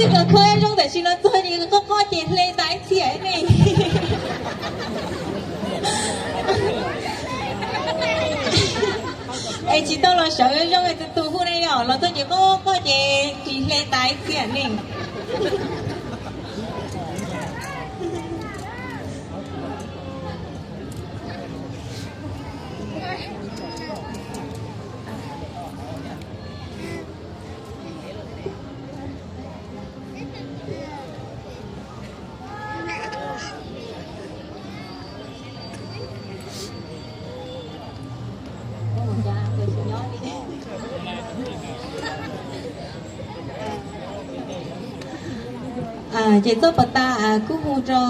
Koj kho zoo tam sim no txog ces qoj qoj ces hle tas ib txhia nej. Es tsis tau los sawv zoo es tus tus hu ne yom, los txog ces qoj qoj ces tsis hle tas ib txhia nej. Ces txoj pas tas kuj hu rau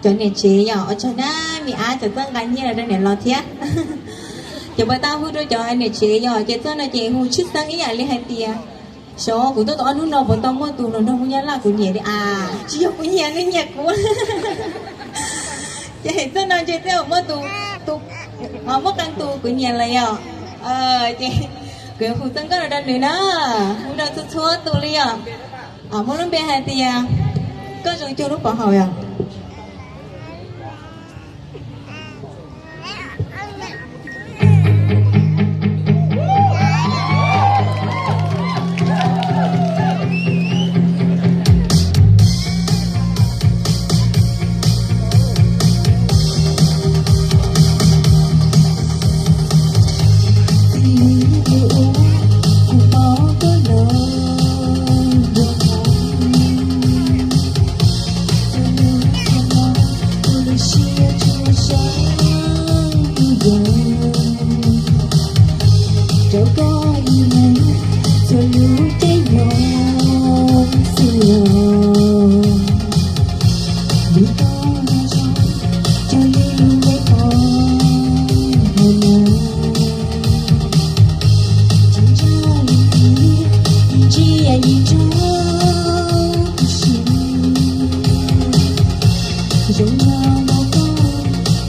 cov niam tsev yom, ua tsaug na, me ab cov txoj nqa nyiaj los rau niam los thiab. Ces pas tas hu rau cov niam tsev yom, ces txoj no ces hu tshwj xeeb ib yam li hais tias, xyov kuv tuaj tau ob hnub no puas tau muaj tus hluas nraug Hmoob Nyab Laj kuv nyiam li as, tsis yog kuv nyiam, nws nyiam kuv. Ces txoj no ntshe twb muaj tus, muaj qee tus kuv nyiam lawm yom. Ces kuv yuav hu txoj nkauj no rau nws na, hu rau txhua txhua tus li yom. Muaj lub npe hais tias koj zoo cuag lub pov haum yom. Rau koj ib leeg txhua lub caij nyoog xwb los, vim koj zoo cuag li lub npe pov haum na. Tsis ntshai li ntsia yim nrog kuv siv, zoo nyob npaum koj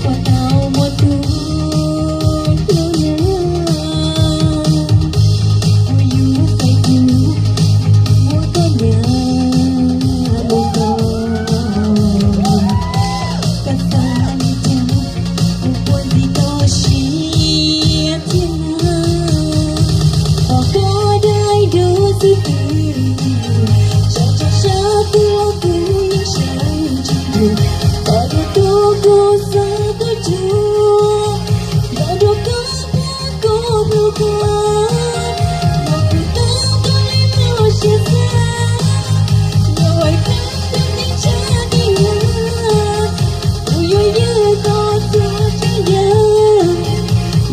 puas tau muaj tus hlub na. Kuv yuav xaiv tus uas koj nyiam mus koj. Koj xav li cas kuv puas ntxim tau siab thiab na. Pom koj dai dub xwb twb, sawv tsees sab twg los kuv yeej sawv tsis dhau. Koj yog tus kuv xav tuaj cuag, los rau koj thiab koj hlub koj, los kuv tau koj li lub siab xav. Yog ua koj tau teb tsa ti na, kuv yuav ywg koj txhua tsav yam,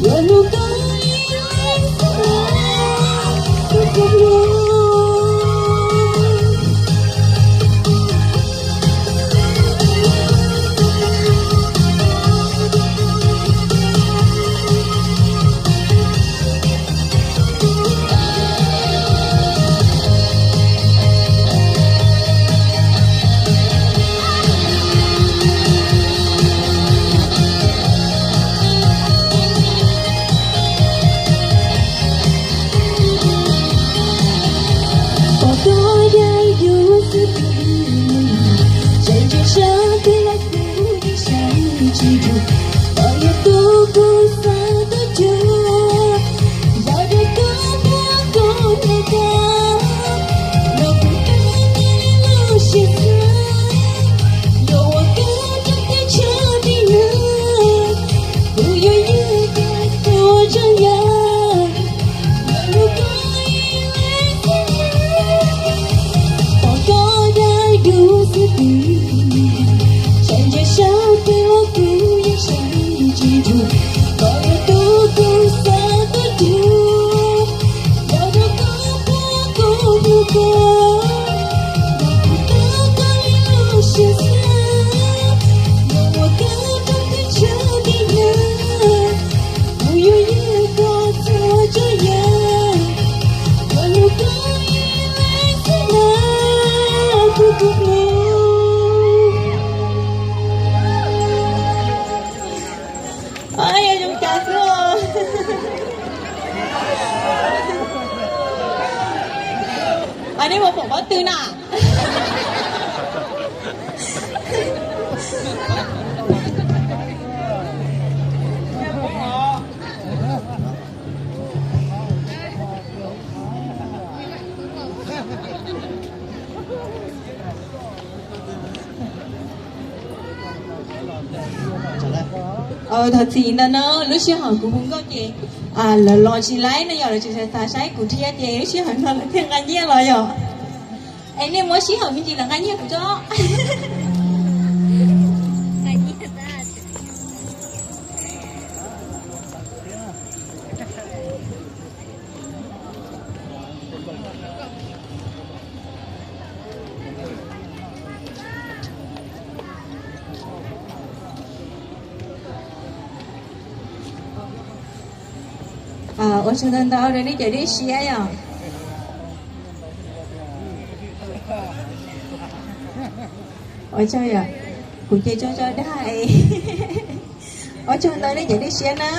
yuav hlub koj ib leeg xwb na, tus kuv hlub. Pom koj dai dub xwb twb, sawv tsees sab twg los kuv yeej sawv tsis dhau. Koj yog tus kuv xav tuaj cuag, los rau koj thiab koj hlub koj, los kuv tau koj li lub siab xav. Yog ua koj tau teb tsa ti na, kuv yuav ywg koj txhua tsav yam, yuav hlub koj ib leeg xwb na. Pom koj dai dub xwb twb, sawv tsees sab twg los kuv yeej sawv tsis dhau. Koj yog tus kuv xav tuaj cuag, los rau koj thiab koj hlub koj, los kuv tau koj li lub siab xav. Yog ua koj tau teb tsa ti na, kuv yuav ywg koj txhua tsav yam, yuav hlub koj ib leeg xwb na, tus kuv hlub. Yog zoo cas xwb os. Nej puas pom pob tw na? Thov txim ntawm no, lub sij hawm kuv hu nkauj ces lawv los tsis laib no yog lawv tsis xav xav saib kuv thiab ces lub sij hawm no lawv thiaj nqa nyiaj los yog. Es nej muab sij hawm me ntsis lawv nqa nyiaj kuv tso. Ua tsaug ntau ntau rau nej cov dej siab yom. Ua tsaug yom, kuv ces tso tso dag. Ua tsaug ntau nej cov dej siab na.